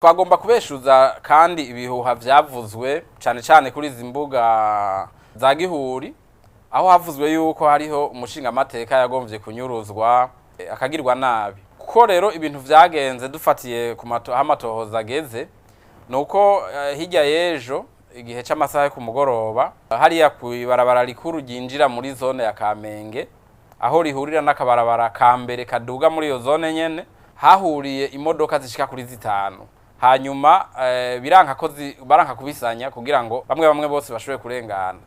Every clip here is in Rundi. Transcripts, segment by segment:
Twagomba kubeshuza kandi ibihuha vyavuzwe cane cane kuri izi mbuga za gihuri, aho havuzwe yuko hariho umushingamateka yagomvye kunyuruzwa, akagirwa nabi. Kuko rero ibintu vyagenze dufatiye ku aho amatohoza ageze, nuko hirya y'ejo igihe c'amasaha yo ku mugoroba, hariya kw'ibarabara rikuru ryinjira muri zone ya Kamenge, aho rihurira n'akabarabara ka mbere kaduga muri iyo zone nyene, hahuriye imodoka zishika kuri zitanu. Hanyuma biranka ko baranka kubisanya kugira ngo bamwe bamwe bose bashobore kurengana.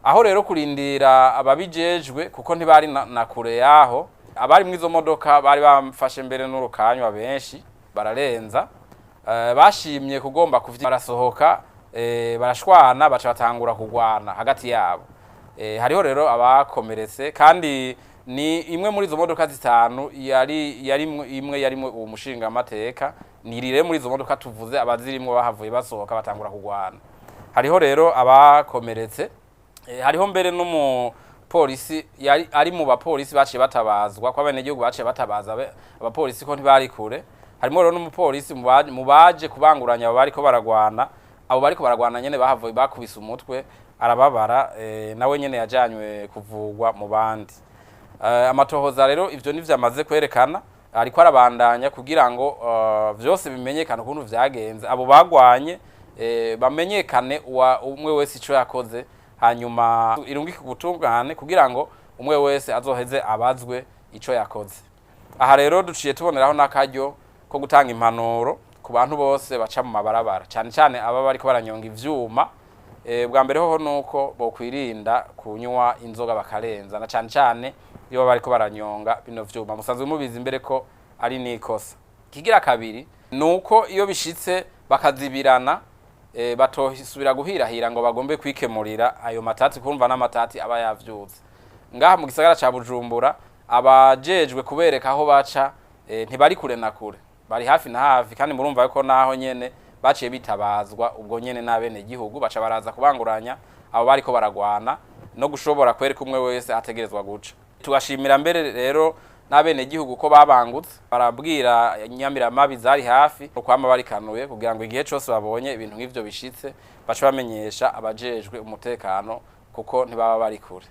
Aho rero kurindira ababijejwe, kuko ntibari na kure yaho, abari mw'izo modoka bari bamfashe mbere n'urukanywa benshi bararenza, bashimye kugomba kuvyi barasohoka, barashwana, baca batangura kugwana hagati yabo. Hariho rero abakomeretse, kandi ni imwe muri izo modoka zitanu yari imwe yarimwe uwo mushingamateka. Ni rire muri izo modoka tuvuze abazirimwo bahavuye basohoka batangura kugwana. Hariho rero abakomeretse, hariho mbere n'umupolisi yari ari mu bapolisi baciye batabazwa, ko abenegihugu baciye batabaza abapolisi ko ntibari kure. Harimo rero n'umupolisi mu baje kubanguranya abo bariko baragwana. Abo bariko baragwana nyene bahavuye bakubise umutwe arababara, nawe nyene yajanywe kuvugwa mu bandi. Amatohoza rero ivyo nivyo amaze kwerekana, ariko arabandanya kugira ngo vyose bimenyekane ukuntu vyagenze, abo bagwanye bamenyekane umwe wese ico yakoze, hanyuma irungike ubutungane kugira ngo umwe wese azoheze abazwe ico yakoze. Aha rero duciye tuboneraho n'akaryo ko gutanga impanuro ku bantu bose baca mu mabarabara, cane cane aba bariko baranyonga ivyuma. Bwa mbere hoho nuko bokwirinda kunywa inzoga bakarenza, na cane cane iyo baba bariko baranyonga bino vyuma. Musanzwe mubizi mbere ko ari n'ikosa. Ikigira kabiri nuko iyo bishitse bakazibirana, batohisubira guhirahira ngo bagombe kwikemurira ayo matati, kumva n'amatati aba yavyutse ngaha mu gisagara ca Bujumbura. Abajejwe kubereka aho baca, ntibari kure na kure, bari hafi na hafi, kandi murumva ko naho nyene baciye bitabazwa ubwo nyene n'abene gihugu, baca baraza kubanguranya abo bariko baragwana no gushobora kwereka umwe wese ategerezwa guca. Tugashimira mbere rero n'abene gihugu ko babangutse barabwira nyamiramabi zari hafi ukwama barikanuye, kugira ngo igihe cose babonye ibintu nk'ivyo bishitse bace bamenyesha abajejwe umutekano, kuko ntibaba bari kure.